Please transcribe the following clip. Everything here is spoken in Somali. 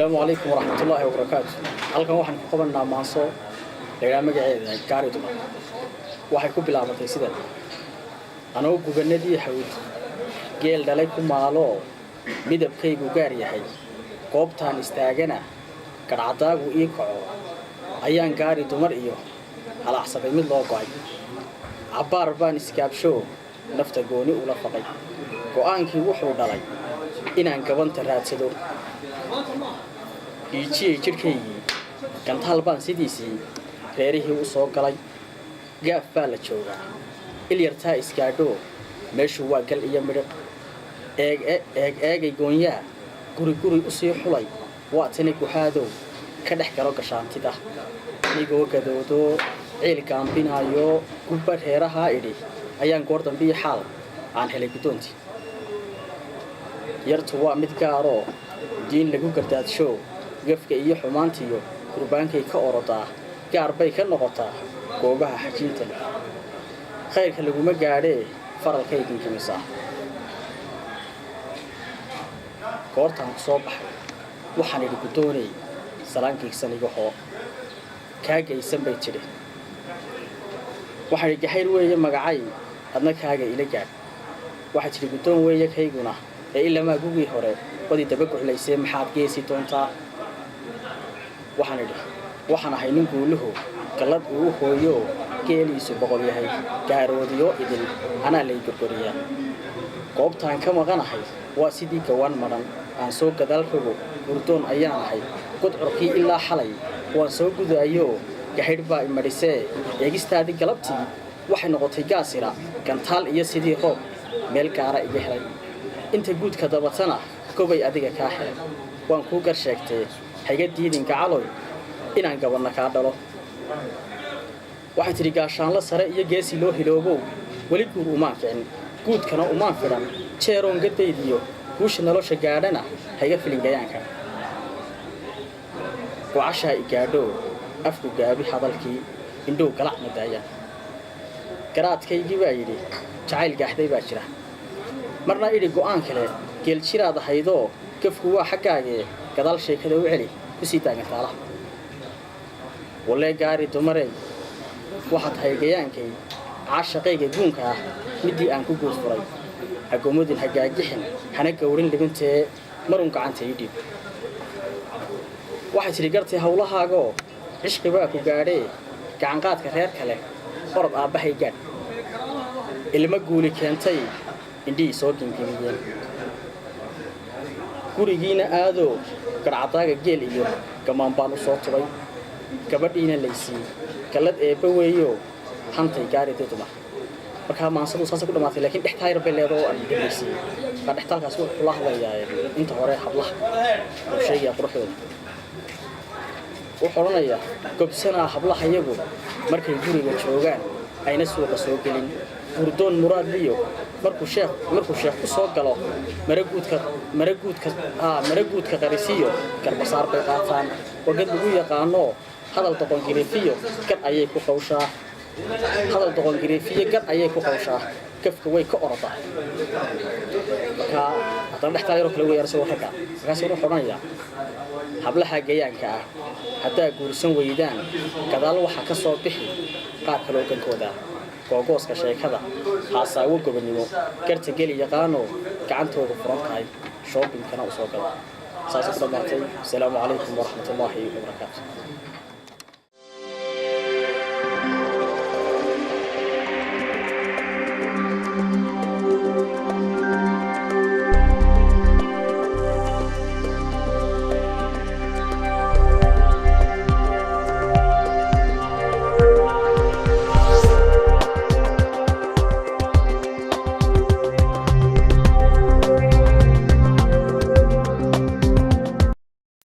Asalaamu calaykum waraxmatullaahi wabarakaatu. Halkan waxaan ku qabanaa maanso la yidhaha magaceeda Gaari Dumar. Waxay ku bilaabatay sidan: anoo gubanadii Hawd geel dhalay ku maaloo midabkaygu gaar yahay, goobtaan istaagana garhcadaagu ii kaco, ayaan gaari dumar iyo halacsaday mid loo go'ay. Cabbaar baan iskaabshoo nafta gooni ula faqay. Go'aankii wuxuu dhalay inaan gabanta raadsado. Dhiijiyey jidhkaygii, gantaal baan sidiisii reerihii u soo galay. Gaaf baa la joogaa, ilyartaa isgaadhoo meeshu waa gal iyo midhiq. Eeg eeg eegay goonyaa, guri guri u sii xulay. Waa tani guhaadow ka dhex garo gashaantida. Anigoo gadoodoo ciil gaambinaayo gubba reerahaa idhi, ayaan goor dambiyo xaal aan helay guddoontii. Yartu waa mid gaaroo diin lagu gardaadsho, gafka iyo xumaantiyo gurbaankay ka orodaa, gaar bay ka noqotaa goobaha xajiinta leh. Khayrka laguma gaadhee faralkay ginkimisaa. Goortaan ku soo baxay waxaan idhi, "Guddoonay, salaan geegsan iga hoo." "Kaa geysan," bay tidhi. Waxaan idhi, "Gahayr weeye magacay, adna kaaga ila gaadh." Waxay tidhi, "Guddoon weeye kayguna, ee ilamaa gugii hore wadii daba guclaysee, maxaad geesi doontaa?" Waxaan idhi, "Waxaan ahay nin guuluhu gallad uu u hooyoo geeliisu 100 yahay, gaaroodiyo idil anaa lay gorgoriyaa. Goobtaan ka maqanahay waa sidii gawaan madhan aan soo gadaal rogo. Gurdoon ayaan ahay, gudcurkii ilaa xalay waan soo gudaayoo gaxidh baa imadhisee. Eegistaadii galabtii waxay noqotay gaasira gantaal iyo sidii roob meel gaara iga helay. Inta guudka dabatana gobay adiga kaa helay. Waan kuu gar sheegtee, hayga diidin gacaloy inaan gabanna kaa dhalo." Waxay tidhi, "Gaashaanlo sare iyo geesi loo hiloobow, weli guur umaan kicin, guudkana umaan fidhan. Jeeroon gadaydiyo guusha nolosha gaadhana hayga filin gayaanka." Gocashaa i gaadhoo afku gaabi hadalkii, indhow galac ma daayaan. Garaadkaygii baa yidhi, jacayl gaaxday baa jira. Marna idhi, go'aan kale geeljiraad ahaydoo gafku waa xaggaagee, gadaal sheekada u celi ku sii taagantaalaha. Wallee gaari dumarey, waxaad tahay gayaankay caashaqayga guunka ah, middii aan ku guud furay. Hagomadin hagaagixin, hana gowrin libintee, marun gacanta ii dhiib." Waxay tidhi, "Gartay howlahaagoo cishqi baa ku gaadhee, gacanqaadka reer kale orod aabbahay gaadh." Ilmo guuli keentay indhihii soo gingimiyeen. Gurigiina aadoo garhcadaaga geel iyo gamaan baan u soo tubay, gabadhiina laysiiyey. Gallad eebba weeyo hantay gaaridii dumar. Markaa maansadu saasay ku dhamaatay, laakiin dhextaal yar bay leedo oo aan dambaysiiyey. Markaa dhextaalkaasi wuxuu la hadlayaa inta hore hablaha oo sheegaya quruxdooda. Wuxuu odhanayaa, gobsanaa hablahayagu markay guriga joogaan, ayna suuqa soo gelin. Gurdoon muraadliyo markuu sheekh ku soo galo, maraguudka maraguudka mara guudka qarisiyo garbasaar bay qaataan. Wagad lagu yaqaano hadal doqongiriifiyo gar ayay ku qawshaa. Hadal doqongiriifiyo gar ayay ku qawshaa, gafka way ka orodaa. Markaa haddana dhextaal yaroo kale weeyaan isagoo ragga. Markaas wuxuu odhanayaa, hablaha gayaanka ah haddaa guursan weydaan, gadaal waxaa ka soo bixi qaar kaloo gankooda. Googooska sheekada haasaawo gobonnimo garta geli yaqaanoo gacantoodu furan tahay, shoppingkana u soo gala. Saasay ku dhammaatay. Asalaamu calaykum waraxmatullaahi wabarakaatu.